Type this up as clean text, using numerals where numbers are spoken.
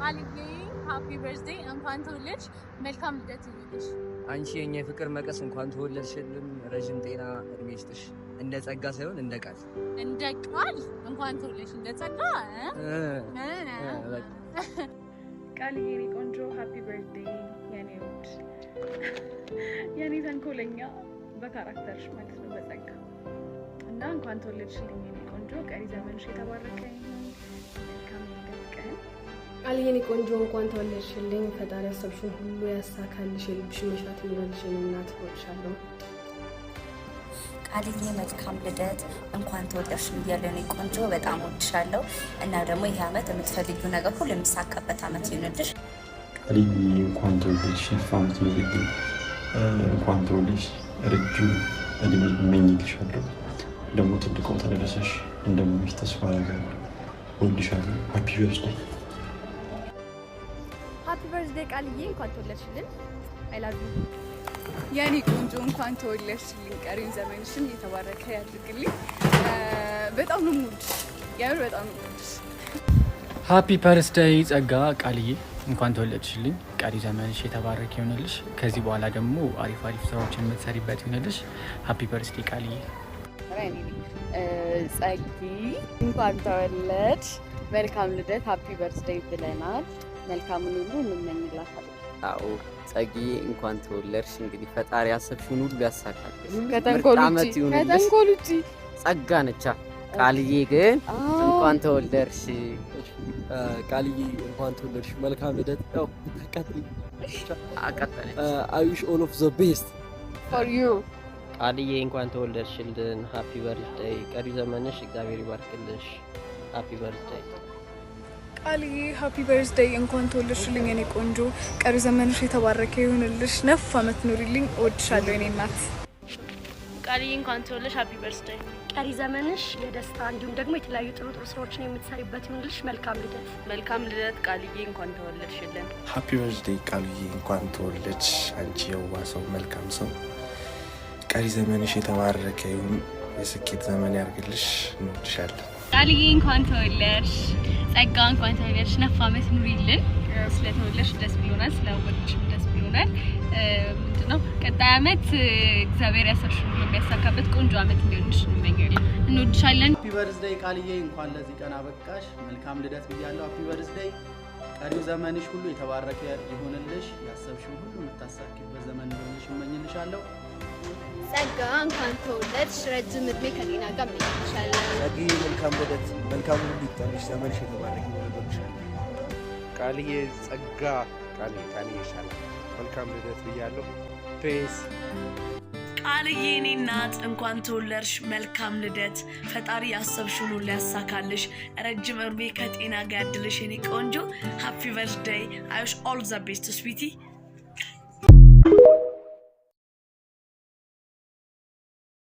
ቃልዬ፣ happy birthday፣ እንኳን ተወለድሽ። መልካም ልደት ይሁንልሽ። አንቺ የኛ የፍቅር መቀስ፣ እንኳን ተወለድሽልን። ረዥም ጤና እድሜ ይስጥሽ። እንደ ጸጋ ሳይሆን እንደ ቃል። እንደ ቃል እንኳን ተወለድሽ። እንደ ጸጋ በቃ። ቃልዬ የኔ ቆንጆ፣ happy birthday የኔ ውድ፣ የኔ ተንኮለኛ በ character ሽ ማለት ነው፣ በጸጋ እና እንኳን ተወለድሽልኝ የኔ ቆንጆ። ቀሪ ዘመንሽ የተባረከ ይሁን። መልካም የልደት ቀን። ቃልዬ የኔ ቆንጆ፣ እንኳን ተወለድሽልኝ። ፈጣሪ ያሰብሽውን ሁሉ ያሳካልሽ፣ የልብሽን መሻት ይሙላልሽ። የኔ እናት፣ እወድሻለሁ። ቃልዬ፣ መልካም ልደት፣ እንኳን ተወለድሽ ብያለሁ። የኔ ቆንጆ፣ በጣም ወድሻለሁ እና ደግሞ ይህ ዓመት የምትፈልጊው ነገር ሁሉ የሚሳካበት ዓመት ይሁንልሽ። ቃልዬ፣ እንኳን ተወለድሽ፣ ዓመት ኑሪልኝ። እንኳን ተወለድሽ፣ ረጅም እድሜ እመኝልሻለሁ። ደግሞ ትልቅ ቦታ ደረሰሽ እንደምሆንሽ ተስፋ አደርጋለሁ። እወድሻለሁ። Happy birthday። Happy birthday ቃልዬ፣ እንኳን ተወለድሽልን። I love you። የኔ ቆንጆ፣ እንኳን ተወለድሽልኝ። ቀሪውን ዘመንሽን የተባረከ ያድርግልኝ። በጣም ነው የምወድሽ፣ የምር በጣም ነው የምወድሽ። Happy birthday ጸጋ። ቃልዬ፣ እንኳን ተወለድሽልኝ። ቀሪ ዘመንሽ የተባረከ ይሆንልሽ። ከዚህ በኋላ ደግሞ አሪፍ አሪፍ ስራዎችን የምትሰሪበት ይሆንልሽ። Happy birthday ቃልዬ። ጸጊ፣ እንኳን ተወለድሽ። መልካም ልደት፣ happy birthday ብለናል። መልካሙን ሁሉ እንመኝላታለን። አዎ ጸጊዬ፣ እንኳን ተወለድሽ። እንግዲህ ፈጣሪ ያሰብሽውን ሁሉ ያሳካልሽ። ከተንኮል ምርጥ ውጪ። ዓመት ይሁንልሽ። ከተንኮል ውጪ። ጸጋ ነቻ። ቃልዬ ግን እንኳን ተወለድሽ። ቃልዬ፣ እንኳን ተወለድሽ። መልካም ልደት። ያው ብታቃጥል አቃጠለች። I wish all of the best for you። ቃልዬ፣ እንኳን ተወለድሽልን። Happy birthday። ቀሪ ዘመንሽ እግዚአብሔር ይባርክልሽ። Happy birthday። ቃልዬ፣ happy birthday፣ እንኳን ተወለድሽልኝ የኔ ቆንጆ። ቀሪ ዘመንሽ የተባረከ ይሁንልሽ። ነፍ አመት ኑሪልኝ። እወድሻለሁ የኔ እናት። ቃልዬ፣ እንኳን ተወለድሽ። Happy birthday። ቀሪ ዘመንሽ የደስታ እንዲሁም ደግሞ የተለያዩ ጥሩ ጥሩ ስራዎችን የምትሰሪበት ይሁንልሽ። መልካም ልደት። መልካም ልደት ቃልዬ፣ እንኳን ተወለድሽልን። Happy birthday ቃልዬ፣ እንኳን ተወለድሽ። አንቺ የዋህ ሰው፣ መልካም ሰው፣ ቀሪ ዘመንሽ የተባረከ ይሁን። የስኬት ዘመን ያርግልሽ። እንወድሻለን። ቃልዬ፣ እንኳን ተወለድሽ። ጸጋ፣ እንኳን ተወለድሽ። ነፍ ዓመት ኑሪልን። ስለተወለድሽ ደስ ብሎናል። ስላወቅሽም ደስ ብሎናል። ምንድነው፣ ቀጣይ ዓመት እግዚአብሔር ያሰብሽውን ሁሉ የሚያሳካበት ቆንጆ ዓመት እንዲሆንልሽ እንመኛለን። እንወድሻለን። Happy birthday ቃልዬ፣ እንኳን ለዚህ ቀን አበቃሽ። መልካም ልደት ብያለሁ። Happy birthday። ቀሪው ዘመንሽ ሁሉ የተባረከ ይሁንልሽ። ያሰብሽውን ሁሉ የምታሳኪበት ዘመን እንዲሆንልሽ እመኝልሻለሁ። ጸጋ፣ እንኳን ተወለድሽ። ረጅም እድሜ ከጤና ጋር እመኝልሻለሁ። ጸግዬ፣ መልካም ልደት፣ መልካም ሁሉ ይግጠምሽ፣ ዘመንሽ የተባረከ ይሁን። እወድሻለሁ። ቃልዬ፣ ጸጋ፣ ቃልዬ፣ ቃልዬ ይሻላል። መልካም ልደት ብያለሁ። Peace። ቃልዬ የኔ እናት፣ እንኳን ተወለድሽ። መልካም ልደት። ፈጣሪ ያሰብሽውን ሁሉ ያሳካልሽ። ረጅም እድሜ ከጤና ጋር ያድልሽ የኔ ቆንጆ። Happy birthday። I wish all the best, sweetie።